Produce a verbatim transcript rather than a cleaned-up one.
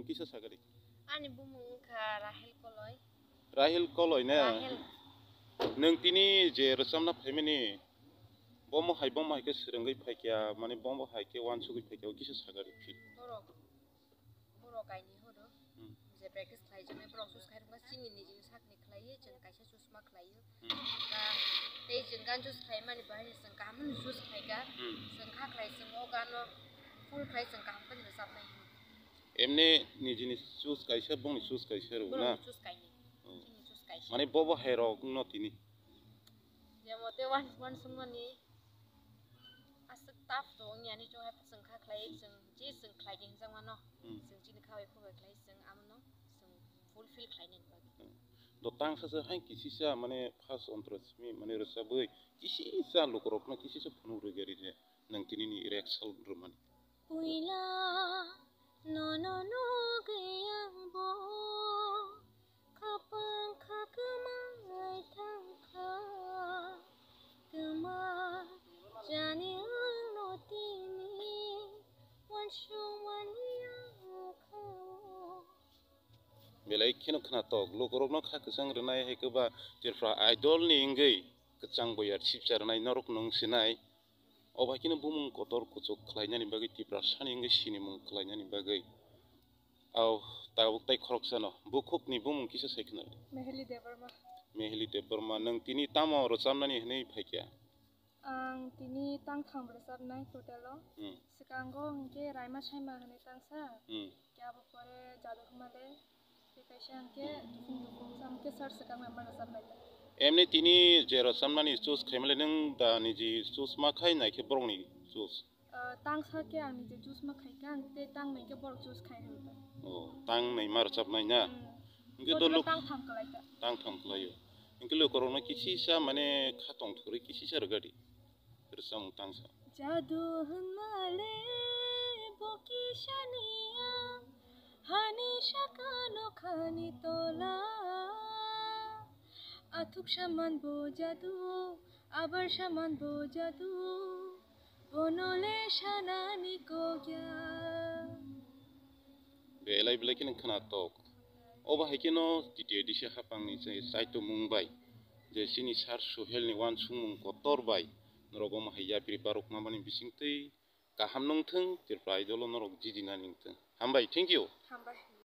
Kisa sakari. Ani bumung wngkha Rahel Koloi. Rahel Koloi ne? Rahel. Nwng tini je rwchamna phaimani, bomo hai, bomo hai khe swrwngwi phaikya, mane bomo hai khe uansugwi phaikya, o kisa sakari phil. Borok, borok kainwi horo. Hmm. Je practice khlai jwnai borok choose khai rwkha, chini nijini sakni khlaiwi chwng kaisa choose ma khlaio. Hmm. Ba tei chwng gan choose khlaimani bahai chwng kaham hwnwi choose khlaikha. Hmm. Chwng kha khlai chwng o gano full khlai chwng kaham khe rwchabnai hwnwi. Emni nijini choose kaisa, bongni choose kaisa rw na? Borokni choose kainwi. Hmm. Chini choose kaisa. Mane bobo hai rok no tini. Jemo te wan, wan sungmani aswk tough do wngya ni chwng hai chwng kha khlai chwng je chwng khlai di hinjak mano. Hmm. Chwng chini kha bai khubai khlai chwng amono chwng fulfill khlainani bagwi. Hmm. Do tangsa se hai kisisa mane first ontrasmi mane rwchabwi kisisa lukurokno kisisa phunuk rwgari je nwng tinini reaction rwmani. Puila nono nugwi ang bo khapang kha kwmai thangkha. Kwma jani ang no tini uansukmani ang kha o. Belai kheno khwnatok, lukurokno kha kwchang rwnai hai khe ba Tripura Idol ni wngwi kwchang boyar sipcha rwnai norok nwng sinai. O bai kheno bumung kotor kuchuk khlainani bagwi Tiprasani wngwi sinimung khlainani bagwi. Au, tabuk tai khoroksano bukhukni bumung kisa sai khna. Meheli Debbarma. Meheli Debbarma, nwng tini tamo rwchabnani hwnwi phaikha? Ang tini tangtham rwchabnai total o. Hmm. Swkango hwnkhe Raima Saima hwnwi tangsa. Hmm. Khe abo pore Jadu Humale, tei kaisa hwnkhe Dufung Dufung, hwnkhe sir swkang member rwchabnai ta. Emni tini je rwchabnani choose khaimale nwng da niji choose ma khai naikhe borokni choose? Ah, tangsa khe ang niji choose ma khaikha, ang tei tangnai khe borok choose khai rwkha. O, tangnai ma rwchabnai na? Hmm. Hwnkhe do luk tangtham kwlaikha. Tangtham kwlaio. Hwnkhe lukurokno kisisa mane kha tongthogwi kisisa rwgadi. Rwchapmung tangsa. Jadu hwnmale bo kisaniya, hani saka nokhani tola. Athuk saman bo jadu, abar saman bo jadu, bonole sanani kokya. Belai belai kheno khwnatok. Obo hai kheno T T A D C hapangni je chaitomung bai, je chini sir Suhelni uansukmung kotor bai, norok omo hai yapri barokma bani bisingtwi kaham nungthung, Tripura Idol o norok jidinani wngthung. Hambai, thank you. Hambai.